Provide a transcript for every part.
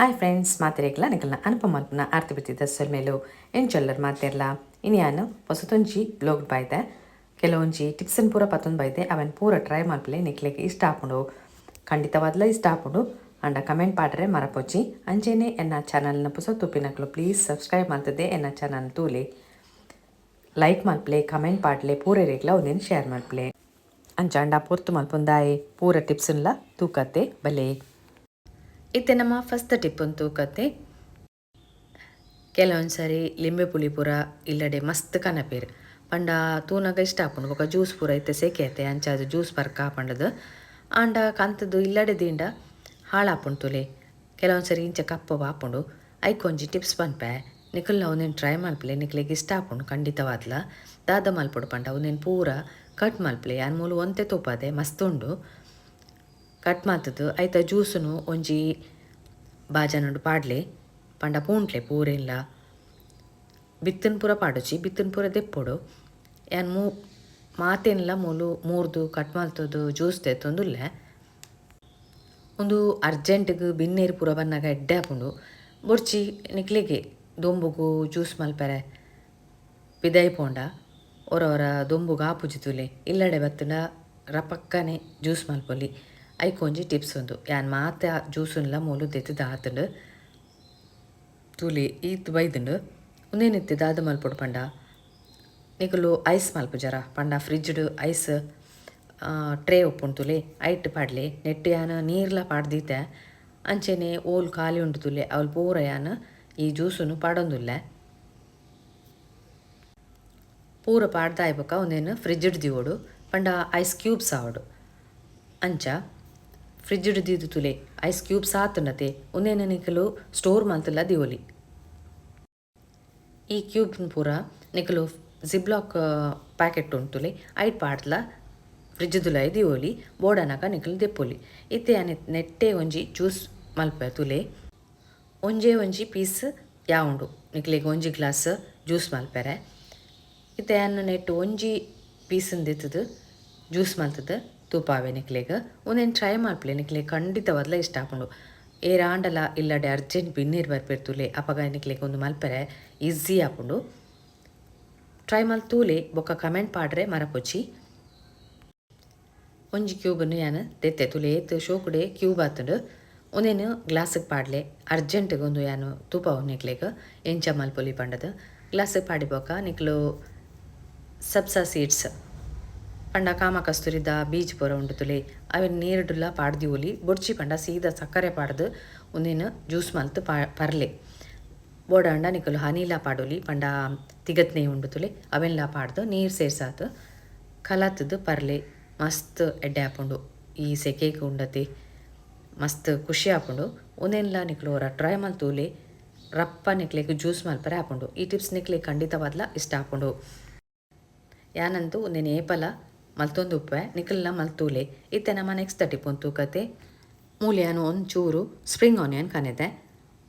Hi friends, ಮಾತೆರೆಗ್ಲ ನಿಕಲ್ನ ಅನುಪ ಮಲ್ಪುನ ಆರ್ತಿ ಬಿತ್ತಿದ ಸೊಲ್ಮೆಲು. ಎಂಚೊಲ್ಲರ್ ಮಾತೆರ್ಲ? ಇನಿ ಯಾನ್ ಪೊಸತೊಂಜಿ ವ್ಲಾಗ್ ಬೈದೆ. ಕೆಲವೊಂಜಿ ಟಿಪ್ಸನ್ ಪೂರ ಪತ್ತೊಂದು ಬೈದೆ. ಅವನ್ ಪೂರ ಟ್ರೈ ಮಲ್ಪಲೆ, ನಿಕ್ಲೆಗ್ ಇಷ್ಟ ಆಪುಂಡು, ಖಂಡಿತವಾದ್ಲ ಇಷ್ಟ ಆಪುಂಡು. ಅಂಡ ಕಮೆಂಟ್ ಪಾಡ್ರೆ ಮರಪೊಚ್ಚಿ. ಅಂಚೆನೆ ಎನ್ನ ಚಾನಲ್ನ ಪೊಸ ತೂಪಿನಕ್ಲು ಪ್ಲೀಸ್ ಸಬ್ಸ್ಕ್ರೈಬ್ ಮಲ್ತದೆ ಎನ್ನ ಚಾನಲ್ ತೂಲೆ, ಲೈಕ್ ಮಲ್ಪಲೆ, ಕಮೆಂಟ್ ಪಾಡ್ಲೆ, ಪೂರೆರೆಗ್ಲ ಒಂದೇನು ಶೇರ್ ಮಲ್ಪಲೆ. ಅಂಚಾಂಡ ಪೊರ್ತು ಮಲ್ಪುಂದಾಯೆ, ಪೂರ ಟಿಪ್ಸ್ನ್ಲ ತೂಕತ್ತೆ ಬಲೆ. ಇತ್ತೆ ನಮ್ಮ ಫಸ್ಟ್ ಟಿಪ್ ತೂಕತ್ತೆ. ಕೆಲವೊಂದು ಸಾರಿ ಲಿಂಬೆ ಪುಳಿ ಪೂರ ಇಲ್ಲಡೆ ಮಸ್ತ್ ಕನಪೇರು ಪಂಡ ತೂನಗ ಇಷ್ಟ ಆಪುಂಡು. ಬೊಕ ಜ್ಯೂಸ್ ಪೂರ ಇತ್ತೆ ಸೆಕೆ ಆತೆ, ಅಂಚಾದ್ ಜ್ಯೂಸ್ ಪರ್ಕ ಪಂಡದು. ಆಂಡ ಕಂತದು ಇಲ್ಲಡೆ ದಿಂಡ ಹಾಳಾಪುಂಡು ತುಲೆ. ಕೆಲವೊಂದು ಸರಿ ಇಂಚ ಕಪ್ಪು ಆಪುಂಡು. ಐಕ್ ಒಂಜಿ ಟಿಪ್ಸ್ ಪನ್ಪೆ, ನಿಕಲ್ನ ಒಂದೇನು ಟ್ರೈ ಮಲ್ಪಲೆ, ನಿಕ್ಲೆಗ್ ಇಷ್ಟ ಆಪುಂಡು ಖಂಡಿತವಾದ್ಲ. ದಾದ ಮಲ್ಪೊಡು ಪಂಡ, ಉಂದೆನ್ ಪೂರ ಕಟ್ ಮಲ್ಪಲೆ. ಯಾನ್ ಮೂಲು ಒಂತೆ ತೂಪಾದೆ, ಮಸ್ತ್ ಉಂಡು. ಕಟ್ ಮಲ್ತದು ಐತ ಜ್ಯೂಸುನು ಒಂಜಿ ಬಾಜನೊಡು ಪಾಡ್ಲೆ. ಪಂಡ ಪೂಂಟ್ಲೆ ಪೂರೆನ್ಲ ಬಿತ್ತನ್ ಪೂರ ಪಾಡೊಚಿ, ಬಿತ್ತನ್ ಪೂರ ದೆಪ್ಪೊಡು. ಯಾನ್ ಮಾತೆನ್ಲ ಮೂಲು ಮೂರ್ದು ಕಟ್ ಮಲ್ತದು ಜ್ಯೂಸ್ ದೆತ್ತೊಂದುಲ್ಲೆ. ಉಂದು ಅರ್ಜೆಂಟ್ಗ್ ಬಿನ್ನೆರ್ ಪೂರ ಬನ್ನಗ ಎಡ್ಡೆ ಆಪುಂಡು. ಬೊರ್ಚಿ ನಿಕ್ಲೆಗೆ ದೊಂಬುಗು ಜ್ಯೂಸ್ ಮಲ್ಪೆರೆ ಪಿದಯಿ ಪೋಂಡ ಒರ ಒರ ದೊಂಬುಗು ಆಪುಜಿ ತೂಲೆ. ಇಲ್ಲಡೆ ಬತ್ತುಂಡ ರಪಕ್ಕನೆ ಜ್ಯೂಸ್ ಮಲ್ಪೊಲಿ. ಐಕ್ ಒಂಜಿ ಟಿಪ್ಸ್ ಉಂದು. ಯಾನ್ ಮಾತ ಜ್ಯೂಸುನ್ಲ ಮೂಲು ದೆತ್ತುದು ಆತುಂಡು. ತೂಲೆ, ಈತ್ ಬೈದುಂಡು. ಉಂದೇನಿತ್ತೆ ದಾದ ಮಲ್ಪೊಡು ಪಂಡ, ನಿಕುಲು ಐಸ್ ಮಲ್ಪುಜರ ಪಂಡ ಫ್ರಿಜ್ಡ್ ಐಸ್ ಟ್ರೇ ಉಪ್ಪುಂಡು ತೂಲೆ, ಐಟ್ ಪಾಡ್ಲೆ. ನೆಟ್ಟ್ ಯಾನ್ ನೀರ್ಲ ಪಾಡ್ದೀತೆ. ಅಂಚೆನೆ ಓಲ್ ಖಾಲಿ ಉಂಡು ತೂಲೆ, ಅವ್ಲು ಪೂರ ಯಾನ್ ಈ ಜ್ಯೂಸುನು ಪಾಡೊಂದುಲ್ಲೆ. ಪೂರ ಪಾಡ್ದಾಯಿ ಬೊಕ್ಕ ಉಂದೆನ್ ಫ್ರಿಜ್ಡ್ ದೀವೊಡು. ಪಂಡ ಐಸ್ ಕ್ಯೂಬ್ಸ್ ಆವೊಡು. ಅಂಚ ಫ್ರಿಜ್ಡ್ ದೀದ್ ತೂಲೆ, ಐಸ್ ಕ್ಯೂಬ್ಸ್ ಆತುಂಡತೆ. ಉಂದೆನ್ ನಿಕುಲು ಸ್ಟೋರ್ ಮಲ್ತುಲ ದೀವೊಲಿ. ಈ ಕ್ಯೂಬ್ ಪೂರ ನಿಕುಲು ಜಿಪ್ಲಾಕ್ ಪ್ಯಾಕೆಟ್ ಉಂಡು ತೂಲೆ, ಐಟ್ ಪಾಡ್ದ್ಲ ಫ್ರಿಜ್ ದುಲಾಯಿ ದೀವೊಲಿ. ಬೋಡಾನಗ ನಿಕುಲು ದೆಪ್ಪೊಲಿ. ಇತ್ತೆ ಯಾನ್ ನೆಟ್ಟೆ ಒಂಜಿ ಜ್ಯೂಸ್ ಮಲ್ಪೆ ತೂಲೆ. ಒಂಜೇ ಒಂಜಿ ಪೀಸ್ ಯಾವುಂಡು ನಿಕ್ಲೆಗ್ ಒಂಜಿ ಗ್ಲಾಸ್ ಜ್ಯೂಸ್ ಮಲ್ಪೆರೆ. ಇತ್ತೆ ಯಾನ್ ನೆಟ್ ಒಂಜಿ ಪೀಸನ್ ದೆತ್ತುದು ಜ್ಯೂಸ್ ಮಲ್ತುದು ತೂಪಾವೆ ನಿಕ್ಲೆಗ್. ಉಂದೆನ್ ಟ್ರೈ ಮಲ್ಪಲೆ, ನಿಕ್ಲೆಗ್ ಖಂಡಿತವಾದ್ಲ ಇಷ್ಟ ಆಪುಂಡು. ಏರಾಂಡಲ ಇಲ್ಲಡೆ ಅರ್ಜೆಂಟ್ ಬಿನ್ನೆರ್ ಬರ್ಪೆರ್ ತೂಲೆ, ಅಪಗ ನಿಕ್ಲೆಗ್ ಉಂದು ಮಲ್ಪೆರೆ ಈಸಿ ಆಪುಂಡು. ಟ್ರೈ ಮಲ್ತ್ ತೂಲೆ, ಬೊಕ್ಕ ಕಮೆಂಟ್ ಪಾಡ್ರೆ ಮರಪೊಚ್ಚಿ. ಒಂಜಿ ಕ್ಯೂಬನ್ನು ಯಾನ್ ದೆತ್ತೆ. ತೂಲೆ, ಏತ್ ಶೋಕುಡೆ ಕ್ಯೂಬ್ ಆತುಂಡು. ಉಂದೆನ್ ಗ್ಲಾಸ್ಗ್ ಪಾಡ್ಲೆ. ಅರ್ಜೆಂಟ್ಗ್ ಉಂದು ಯಾನ್ ತೂಪಾವು ನಿಕ್ಲೆಗ್ ಎಂಚ ಮಲ್ಪೊಲಿ ಪಂಡದು. ಗ್ಲಾಸ್ಗ್ ಪಾಡಿ ಬೊಕ್ಕ ನಿಕ್ಲು ಸಬ್ಸಾ ಸೀಡ್ಸ್ ಪಂಡ ಕಾಮ ಕಸ್ತೂರಿದ ಬೀಜ ಪೂರ ಉಂಡು ತುಲೆ, ಅವೆನ್ ನೀರ್ಡುಲ ಪಾಡ್ದಿವೊಲಿ. ಬೊಡ್ಚಿ ಪಂಡ ಸೀದಾ ಸಕ್ಕರೆ ಪಾಡ್ದು ಉಂದೆನ್ ಜ್ಯೂಸ್ ಮಲ್ತ್ ಪರ್ಲೆ. ಬೋಡಾಂಡ ನಿಕುಲು ಹನಿಲ ಪಾಡೊಲಿ. ಪಂಡ ತಿಗತ್ನೆ ಉಂಡು ತುಲೆ, ಅವೆನ್ಲ ಪಾಡ್ದು ನೀರು ಸೇರ್ಸಾತ್ ಕಲತ್ದ್ ಪರ್ಲೆ. ಮಸ್ತ್ ಎಡ್ಡೆ ಆಪುಂಡು. ಈ ಸೆಕೆಗ್ ಉಂಡತೆ ಮಸ್ತ್ ಖುಷಿ ಆಪುಂಡು. ಉಂದೆನ್ಲ ನಿಕುಲು ಒರ ಟ್ರೈ ಮಲ್ತೂಲೆ. ರಪ್ಪ ನಿಕ್ಲೆಗ್ ಜ್ಯೂಸ್ ಮಲ್ಪರೆ ಆಪುಂಡು. ಈ ಟಿಪ್ಸ್ ನಿಕ್ಲೆಗ್ ಖಂಡಿತವಾದ್ಲ ಇಷ್ಟ ಆಪುಂಡು. ಯಾನಂತೂ ಉಂದೆನ್ ಏಪಲ ಮಲ್ತೊಂದು ಉಪ್ಪೆ, ನಿಕಲ್ನ ಮಲ್ತೂಲೆ. ಇತ್ತೆ ನಮ್ಮ ನೆಕ್ಸ್ಟ್ ಟಿಪ್ ತೂಕತೆ. ಮೂಲು ಯಾನ್ ಒಂಚೂರು ಸ್ಪ್ರಿಂಗ್ ಆನಿಯನ್ ಕನೆದೆ.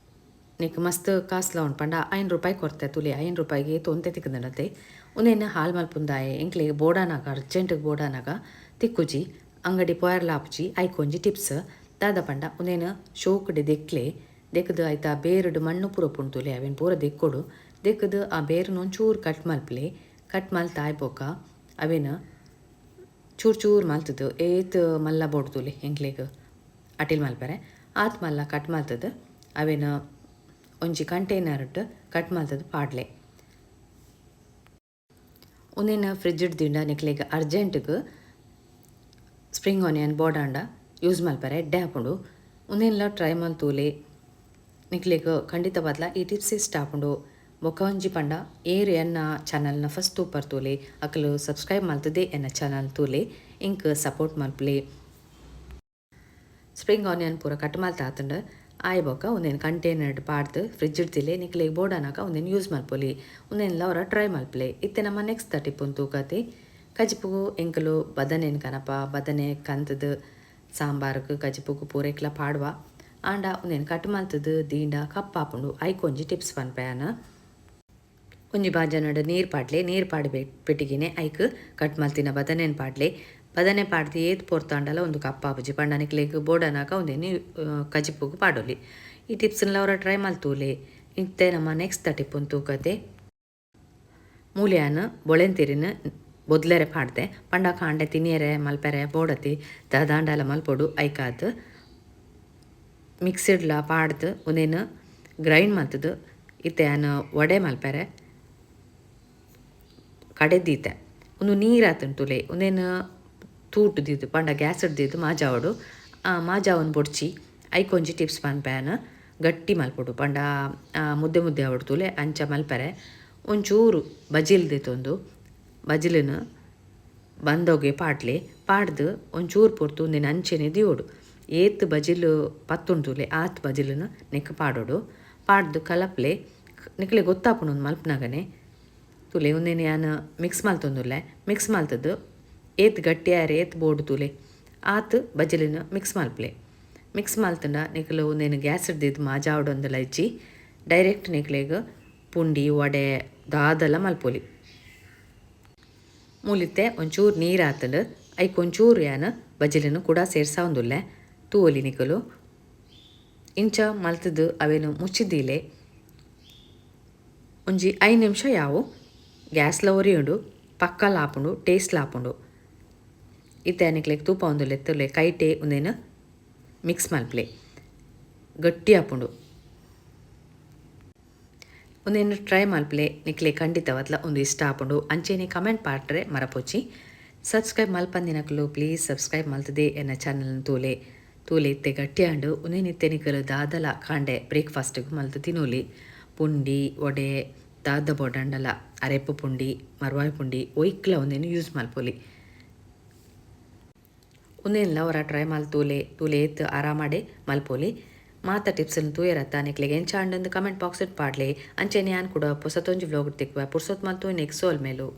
ನಿಕ್ ಮಸ್ತ್ ಕಾಸ್ಲ ಉಂಡು ಪಂಡ 5 ರೂಪಾಯಿ ಕೊರ್ತೆ. ತೂಲೆ, 5 ರೂಪಾಯಿಗೆ ತೊಂತೆ ತಿಕ್ಕುಂಡತೆ. ಉಂದೆನ್ ಹಾಲ್ ಮಲ್ಪುಂದಾಯೆ, ಎಂಕ್ಲೆಗ್ ಬೋಡಾನಾಗ, ಅರ್ಜೆಂಟ್ಗ್ ಬೋಡಾನಾಗ ತಿಕ್ಕುಜಿ, ಅಂಗಡಿ ಪೋಯರ್ಲ ಆಪುಜಿ. ಐಕ್ ಒಂಜಿ ಟಿಪ್ಸ್. ದಾದ ಪಂಡ, ಉಂದೆನ್ ಶೋಕುಡೆ ದೆಕ್ಲೆ. ದೆಕ್ಕುದು ಐತ ಬೇರುಡು ಮಣ್ಣು ಪೂರ ಉಪ್ಪುಂಡು ತೂಲೆ, ಅವೆನ್ ಪೂರ ದೆಕ್ಕೊಡು. ದೆಕ್ಕುದು ಆ ಬೇರುನು ಒಂಚೂರು ಕಟ್ ಮಲ್ಪಲೆ. ಕಟ್ ಮಲ್ತ್ ಆಯ್ ಬೊಕ್ಕ ಅವೆನ್ ಚೂರು ಚೂರು ಮಲ್ತುದು, ಏತ್ ಮಲ್ಲ ಬೋಡು ತೂಲೆ ಎಂಕ್ಲೆಗ್ ಅಟಿಲ್ ಮಲ್ಪೆರೆ, ಆತ್ ಮಲ್ಲ ಕಟ್ ಮಲ್ತುದು ಅವೆನ್ ಒಂಜಿ ಕಂಟೈನರ್ಡ್ ಕಟ್ ಮಲ್ತುದು ಪಾಡ್ಲೆ. ಉಂದೆನ್ ಫ್ರಿಜ್ಡ್ ದಿಂಡ ನಿಕ್ಲೆಗ್ ಅರ್ಜೆಂಟ್ಗ್ ಸ್ಪ್ರಿಂಗ್ ಆನಿಯನ್ ಬೋಡಾಂಡ ಯೂಸ್ ಮಲ್ಪೆರೆ ಎಡ್ಡೆ ಆಪುಂಡು. ಉಂದೆನ್ಲ ಟ್ರೈ ಮಲ್ತೂಲೆ, ನಿಕ್ಲೆಗ್ ಖಂಡಿತವಾದ್ಲ ಈ ಟಿಪ್ಸ್ ಇಷ್ಟ ಆಪುಂಡು. ಬೊಕ್ಕ ಒಂಜಿ ಪಂಡ, ಏರ್ ಎನ್ನ ಚಾನಲ್ನ ಫಸ್ಟ್ ತೂಪರ್ ತೂಲೆ, ಅಕುಲು ಸಬ್ಸ್ಕ್ರೈಬ್ ಮಲ್ತದೆ ಎನ್ನ ಚಾನಲ್ ತೂಲೆ, ಇಂಕ್ ಸಪೋರ್ಟ್ ಮಲ್ಪಲೆ. ಸ್ಪ್ರಿಂಗ್ ಆನಿಯನ್ ಪೂರ ಕಟ್ ಮಲ್ತ್ ಆತುಂಡು. ಆಯ್ ಬೊಕ್ಕ ಉಂದೆನ್ ಕಂಟೈನರ್ಡ್ ಪಾಡ್ದು ಫ್ರಿಜ್ ಇಡ್ತಿಲೆ. ನಿಕ್ಲೆಗ್ ಬೋಡಾನಗ ಉಂದೆನ್ ಯೂಸ್ ಮಲ್ಪೊಲಿ. ಉಂದೆನ್ಲ ಒರ ಟ್ರೈ ಮಲ್ಪಲೆ. ಇತ್ತೆ ನಮ್ಮ ನೆಕ್ಸ್ಟ್ ಟಿಪ್ ತೂಕತೆ. ಕಜಿಪುಗು ಎಂಕುಲು ಬದನೆನ್ ಕನಪ. ಬದನೆ ಕಂತುದು ಸಾಂಬಾರ್ಗ್, ಕಜಿಪುಗು ಪೂರೆಕ್ಲ ಪಾಡುವ. ಆಂಡ ಉಂದೆನ್ ಕಟ್ ಮಲ್ತುದು ದೀಂಡ ಕಪ್ಪಾಪುಂಡು. ಐಕ್ ಒಂಜಿ ಟಿಪ್ಸ್ ಪನ್ಪೆ ಯಾನ್. ಒಂಜಿ ಬಾಜನಡ್ ನೀರು ಪಾಡ್ಲೆ. ನೀರು ಪಾಡಿ ಪೆಟ್ಟಿಗೆನೆ ಐಕ್ ಕಟ್ ಮಲ್ತಿನ ಬದನೆನ್ ಪಾಡ್ಲೆ. ಬದನೆ ಪಾಡ್ದ್ ಏತ್ ಪೊರ್ತಾಂಡಲ ಉಂದು ಕಪ್ಪಾಪುಜಿ ಪಂಡ ನಿಕ್ಲೆಗ್ ಬೋಡನಾಗ ಉಂದೆನ್ ಕಜಿಪುಗು ಪಾಡೊಲಿ. ಈ ಟಿಪ್ಸ್ನ್ಲ ಒರ ಟ್ರೈ ಮಲ್ತೂಲೆ. ಇತ್ತೆ ನಮ ನೆಕ್ಸ್ಟ್ ದ ಟಿಪ್ಪುನು ತೂಕತೆ. ಮೂಲ್ಯಾನ್ ಬೊಳೆಂತಿರಿನ್ ಬೊದ್ಲೆರೆ ಪಾಡ್ದೆ. ಪಂಡ ಕಾಂಡೆ ತಿನಿಯರೆ ಮಲ್ಪೆರೆ ಬೋಡತಿ ದಾದಾಂಡಲ ಮಲ್ಪೊಡು ಐಕಾದ್ ಮಿಕ್ಸಿಡ್ಲ ಪಾಡ್ದ್ ಉಂದೆನ್ ಗ್ರೈಂಡ್ ಮಲ್ತ್ದ್ ಇತ್ತೆ ಯಾನ್ ವಡೆ ಮಲ್ಪೆರೆ ಕಡೆ ದೀತೆ. ಉಂದು ನೀರಾತುಂಡು ತೂಲೆ. ಉಂದೆನ್ ತೂಟು ದೀದ್ ಪಂಡ ಗ್ಯಾಸ್ ದೀದ್ ಮಾಜಾವೊಡು. ಮಾಜಾವೊಂದು ಬೊಡ್ಚಿ. ಐಕೊಂಜಿ ಟಿಪ್ಸ್ ಪನ್ಪೆ ಯಾನ್. ಗಟ್ಟಿ ಮಲ್ಪೊಡು ಪಂಡ ಮುದ್ದೆ ಮುದ್ದೆ ಆವೊಡು ತೂಲೆ ಅಂಚ ಮಲ್ಪೆರೆ ಒಂಚೂರು ಬಜಿಲ್ ದೆತೊಂದು ಬಜಿಲುನು ಬಂದೊಗೆ ಪಾಡ್ಲೆ. ಪಾಡ್ದ್ ಒಂಚೂರು ಪೊರ್ತು ಉಂದೆನ್ ಅಂಚೆನೆ ದೀವೊಡು. ಏತ್ ಬಜಿಲ್ ಪತ್ತುಂಡು ತೂಲೆ ಆತ್ ಬಜಿಲುನು ನೆಕ್ಕ್ ಪಾಡೊಡು. ಪಾಡ್ದ್ ಕಲಪ್ಲೆ. ನಿಕ್ಲೆ ಗೊತ್ತಾಪುಂಡು ಉಂದು ಮಲ್ಪುನಗನೆ. ತೂಲೆ ಉಂದೆನ್ ಯಾನ್ ಮಿಕ್ಸ್ ಮಲ್ತೊಂದುಲ್ಲೆ. ಮಿಕ್ಸ್ ಮಲ್ತುದು ಏತ್ ಗಟ್ಟಿ ಆಯೆರೆ ಏತ್ ಬೋಡು ತೂಲೆ ಆತ್ ಬಜಿಲುನು ಮಿಕ್ಸ್ ಮಲ್ಪುಲೆ. ಮಿಕ್ಸ್ ಮಲ್ತುಂಡ ನಿಕುಲು ಉಂದೆನ್ ಗ್ಯಾಸ್ ದೀದ್ ಮಾಜಾವೊಡೊಂದುಲ ಇಜ್ಜಿ. ಡೈರೆಕ್ಟ್ ನಿಕ್ಲೆಗ್ ಪುಂಡಿ ವಡೆ ದಾದಲ ಮಲ್ಪೊಲಿ. ಮೂಲಿತ್ತೆ ಒಂಚೂರು ನೀರ್ ಆತುಂಡು. ಐಕ್ ಒಂಚೂರು ಯಾನ್ ಬಜಿಲುನು ಕುಡ ಸೇರ್ಸಾವೊಂದುಲ್ಲೆ. ತೂವೊಲಿ ನಿಕುಲು. ಇಂಚ ಮಲ್ತುದು ಅವೆನ್ ಮುಚ್ಚಿದೀಲೆ. ಒಂಜಿ 5 ನಿಮಿಷ ಯಾವು. ಗ್ಯಾಸ್ಲ ಒರಿಯುಂಡು. ಪಕ್ಕಲ ಆಪುಂಡು ಟೇಸ್ಟ್ಲ ಆಪುಂಡು. ಇತ್ತೆ ನಿಕ್ಲೆಗ್ ತೂಪಾವೊಂದುಲ್ಲೆ ತೂಲೆ ಕೈಟೆ ಉಂದೆನ್ ಮಿಕ್ಸ್ ಮಲ್ಪುಲೆ. ಗಟ್ಟಿ ಆಪುಂಡು. ಉಂದೆನ್ ಟ್ರೈ ಮಲ್ಪುಲೆ. ನಿಕ್ಲೆ ಖಂಡಿತವಾದ್ಲ ಉಂದು ಇಷ್ಟ ಆಪುಂಡು. ಅಂಚೆನೆ ಕಮೆಂಟ್ ಪಾಡ್ರೆ ಮರಪೊಚಿ. ಸಬ್ಸ್ಕ್ರೈಬ್ ಮಲ್ಪಂದಿನಕುಲು ಪ್ಲೀಸ್ ಸಬ್ಸ್ಕ್ರೈಬ್ ಮಲ್ತದೆ ಎನ್ನ ಚಾನಲ್ ತೂಲೆ. ತೂಲೆ ಇತ್ತೆ ಗಟ್ಟಿ ಆಂಡು. ಉಂದೆನ್ ಇತ್ತೆ ನಿಕುಲು ದಾದಲ ಕಾಂಡೆ ಬ್ರೇಕ್ಫಾಸ್ಟ್ ಮಲ್ತ್ ತಿನೊಲಿ. ಪುಂಡಿ ವಡೆ ದಾದ ಬೋಡಂಡಲ ಅರೆಪ್ಪು ಪುಂಡಿ ಮರ್ವಾಯಿ ಪುಂಡಿ ಒಯ್ಕ್ಲ ಉಂದೆನ್ ಯೂಸ್ ಮಲ್ಪೊಲಿ. ಉಂದೆನ್ಲ ಒರ ಟ್ರೈ ಮಲ್ತೂಲೆ. ತೂಲೆ ಏತ್ ಆರಾಮಡೆ ಮಲ್ಪೊಲಿ. ಮಾತ ಟಿಪ್ಸ್ ತೂಯರತ್ತ ನಿಕ್ಲೆಗ್ ಎಂಚ ಆಂಡಂದು ಕಮೆಂಟ್ ಬಾಕ್ಸ್ ಪಾಡ್ಲೆ. ಅಂಚೆನೆ ಯಾನ್ ಕೂಡ ಪೊಸತೊಂಜಿ ವ್ಲಾಗ್ ತಿಕ್ಕುವೆ. ಪುರ್ಸೊತ್ ಮಲ್ತು ನೆಕ್ಸ್ಟ್ ಸೋಲ್ಮೇಲು.